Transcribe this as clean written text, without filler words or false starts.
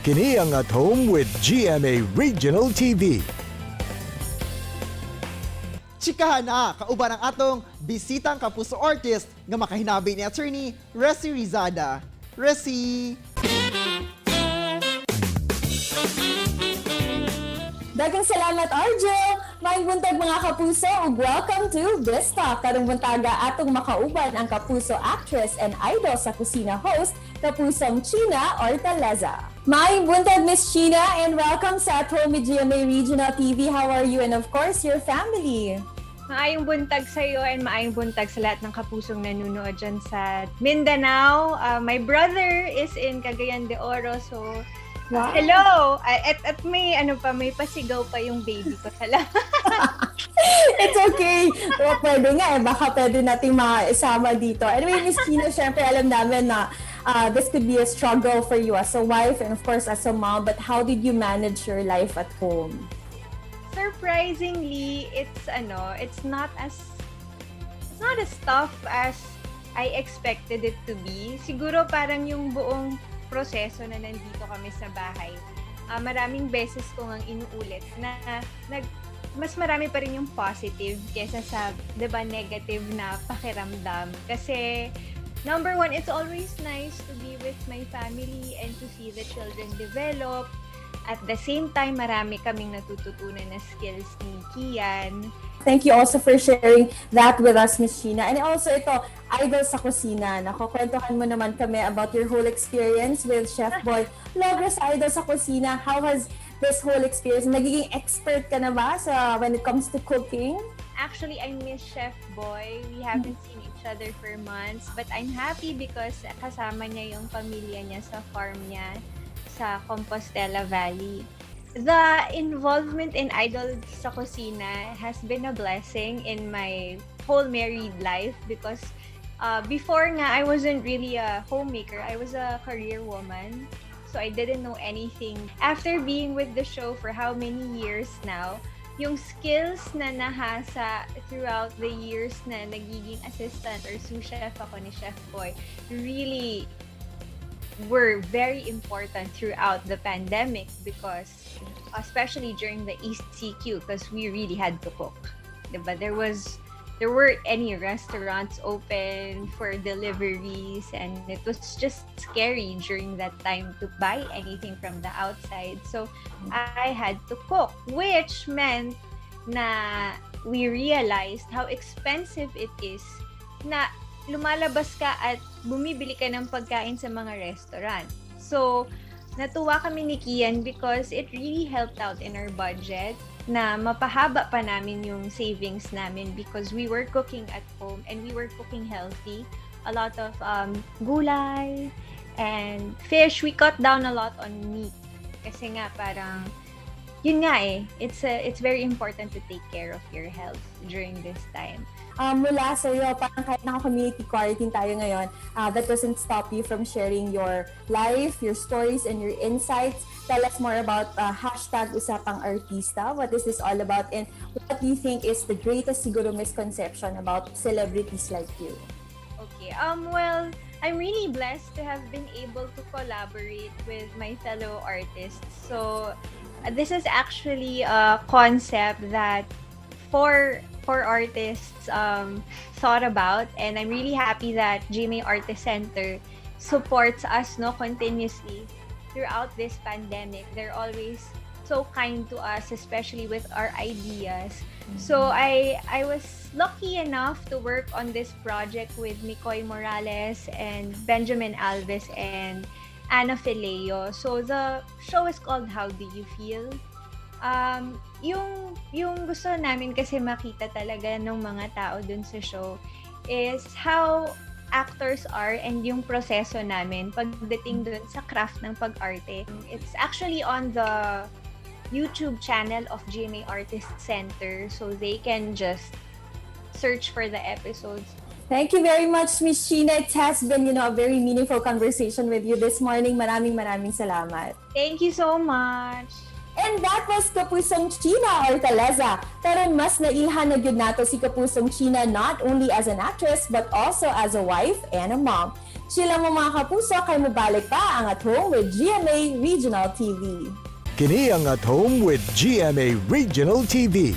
Kini ang At Home with GMA Regional TV. Chikahan na kauban ang atong bisitang kapuso artist nga makahinabi ni Attorney Resi Rizada. Resi! Daghang salamat, Arjo! Maayong buntag, mga kapuso, ug welcome to Biztalk. Karong buntaga, atong makauban ang kapuso actress and Idol sa Kusina host, Kapusong Chynna Ortaleza. Maayong buntag, Miss Chynna, and welcome sa At Home with GMA Regional TV. How are you and, of course, your family? Maayong buntag sa iyo and maayong buntag sa lahat ng kapusong nanonood dyan sa Mindanao. My brother is in Cagayan de Oro, so hello! At may ano pa, may pasigaw pa yung baby ko. Salamat. It's okay. Well, pwede nga eh. Baka pwede nating maisama dito. Anyway, Miss Chynna, syempre alam namin na this could be a struggle for you as a wife and, of course, as a mom. But how did you manage your life at home? Surprisingly, it's ano, it's not as tough as I expected it to be. Siguro parang yung buong proseso na nandito kami sa bahay, maraming beses ko ngang inuulit na mas marami pa rin yung positive kesa sa, 'di ba, negative na pakiramdam. Kasi number one, it's always nice to be with my family and to see the children develop. At the same time, marami kaming natututunan na skills ni Kian. Thank you also for sharing that with us, Miss Chynna. And also ito, Idol sa Kusina. Nako, kwentuhan mo naman kami about your whole experience with Chef Boy Logro sa Idol sa Kusina. How has this whole experience? Nagiging expert ka na ba sa when it comes to cooking? Actually, I miss Chef Boy. We haven't seen each other for months. But I'm happy because kasama niya yung pamilya niya sa farm niya sa Compostela Valley. The involvement in Idol sa Kusina has been a blessing in my whole married life because before nga, I wasn't really a homemaker. I was a career woman. So I didn't know anything. After being with the show for how many years now, yung skills na nahasa throughout the years na nagiging assistant or sous chef ako ni Chef Boy really were very important throughout the pandemic because, especially during the ECQ, because we really had to cook. Diba? There weren't any restaurants open for deliveries and it was just scary during that time to buy anything from the outside. So I had to cook, which meant na we realized how expensive it is na lumalabas ka at bumibili ka ng pagkain sa mga restaurant. So, natuwa kami ni Kian because it really helped out in our budget na mapahaba pa namin yung savings namin because we were cooking at home and we were cooking healthy. A lot of gulay and fish. We cut down a lot on meat kasi nga parang yun nga eh, it's very important to take care of your health during this time. Mula sa iyo, parang kahit naka-community quarantine tayo ngayon, that doesn't stop you from sharing your life, your stories, and your insights. Tell us more about #UsapangArtista. What is this all about? And what do you think is the greatest siguro misconception about celebrities like you? Okay. Well, I'm really blessed to have been able to collaborate with my fellow artists. So, this is actually a concept that four artists thought about, and I'm really happy that GMA Artist Center supports us, no, continuously throughout this pandemic. They're always so kind to us, especially with our ideas. So I was lucky enough to work on this project with Mikoy Morales and Benjamin Alves and Anna Feleo. So the show is called How Do You Feel? Yung gusto namin kasi makita talaga ng mga tao dun sa show is how actors are and yung proseso namin pagdating dun sa craft ng pag-arte. It's actually on the YouTube channel of GMA Artist Center, so they can just search for the episodes. Thank you very much, Miss Chynna. It has been a very meaningful conversation with you this morning. Maraming maraming salamat. Thank you so much. And that was Kapusong Chynna Ortaleza. Pero mas nailhan na gyud nato si Kapusong Chynna not only as an actress but also as a wife and a mom. Chill lang mo, mga kapuso, kay mobalik pa ang At Home with GMA Regional TV. Kini ang At Home with GMA Regional TV.